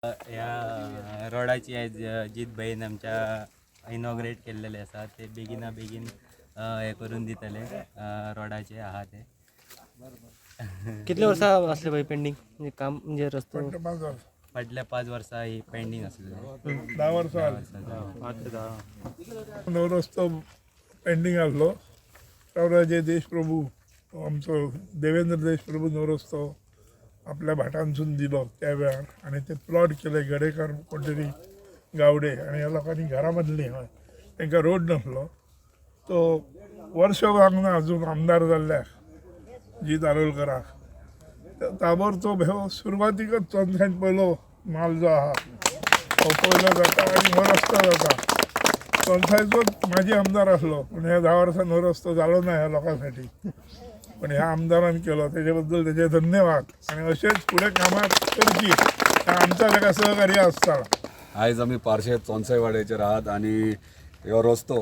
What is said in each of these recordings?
ह्या रोडाची आयज जीत भाईन आमच्या इनॉग्रेट केल्लेले आसा ते बेगिना बेगीन हे करून दितले रोडाचे आहा ते. कितले वर्सां आसले पळय पेंडींग म्हणजे काम म्हणजे रस्तो? 5 वर्सां. फाटल्या 5 वर्सां ही पेंडींग आसलेली. 10 वर्सां जाली. नवो रस्तो पेंडींग आसलो. रावराजे देशप्रभू, आमचो देवेंद्र देशप्रभू, नवो रस्तो आपल्या भाटांसून दिलो त्या वेळार आनी ते प्लॉट केले गडेकर कोण तरी गावडे आनी ह्या लोकांनी घरां बांदली. हय, तांकां रोड नासलो. तो वर्ष जावंक ना अजून आमदार जाल्ल्याक जीत आरोलकराक. ताबडतोब ह्यो सुरवातीकच चोंदशान पयलो माल जो आहा हो पयलो जाता आनी हो रस्तो जाता. चोंदसायचोच माजी आमदार आसलो, पूण ह्या 10 वर्सान हो रस्तो जालो ना ह्या लोकां साठी, पण ह्या आमदारान केलो, त्याच्याबद्दल त्याचे धन्यवाद. आणि अशेंच फुडें कामां करची, आमचा ताका सहकार्य आसता. आयज आमी पार्शे चोनसायवाड्याचेर आहात आनी ह्यो रस्तो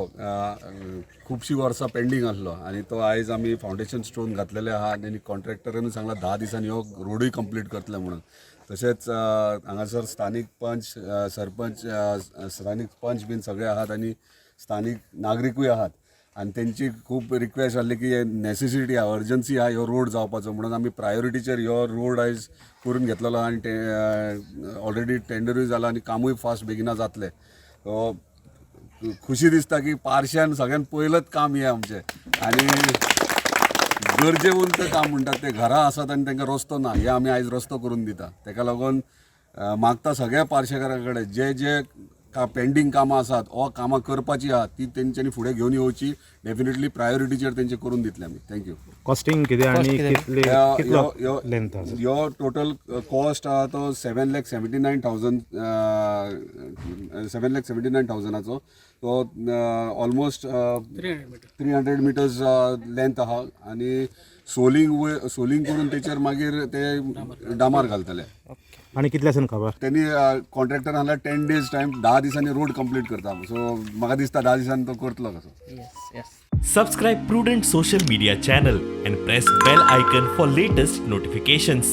खुबशीं वर्सां पेंडींग आसलो आनी तो आयज आमी फावंडेशन स्टोन घातलेले आहा आनी कॉन्ट्रॅक्टरानूय सांगला 10 दिसांनी हो रोडूय कंप्लीट करतले म्हणून. तशेंच हांगासर स्थानीक पंच, सरपंच, स्थानीक पंच बीन सगळे आहात आनी स्थानीक नागरिकूय आहात आनी तेंची खूब रिक्वेस्ट आहली की नॅसेसिटी आहा, अर्जन्सी आहा ह्यो रोड जावपाचो म्हणून आमी प्रायोरिटीचेर ह्यो रोड आयज करून घेतलेलो आनी ते ऑलरेडी टेंडरूय जाला आनी कामूय फास्ट बेगिना जातलें. सो खुशी दिसता की पारश्यान सगळ्यान पयलंच काम हें आमचें आनी गरजेवंत काम म्हणटात ते घरां आसात आनी तांकां रस्तो ना, हे आमी आयज रस्तो करून दिता. ताका लागून मागता सगळ्या पार्शेकारां कडेन, जे जे का पेंडींग कामां आसात वा कामां करपाची आहात ती तेंच्यांनी फुडें घेवन येवची. डेफिनेटली प्रायोरिटीचेर तेंचे करून दितले आमी. Thank you. Costing कितें आनी कितें? कितले कितलो लेंथ आसा? ह्यो टोटल कॉस्ट आहा तो 7,79,000, 7,79,000आचो. तो ऑलमोस्ट 300 मिटर्स लेंथ आहा आनी सोलिंग सोलिंग करून तेचेर मागीर ते डामार घालतले. आनी कितल्यासान खबर? त्यांनी कॉन्ट्रॅक्टर हांगा 10 डेज टायम, 10 दिसांनी रोड कंप्लीट करता. सो म्हाका दिसता 10 दिसांनी तो करतलो कसो. Yes. Subscribe Prudent Social Media channel and press bell icon for latest notifications.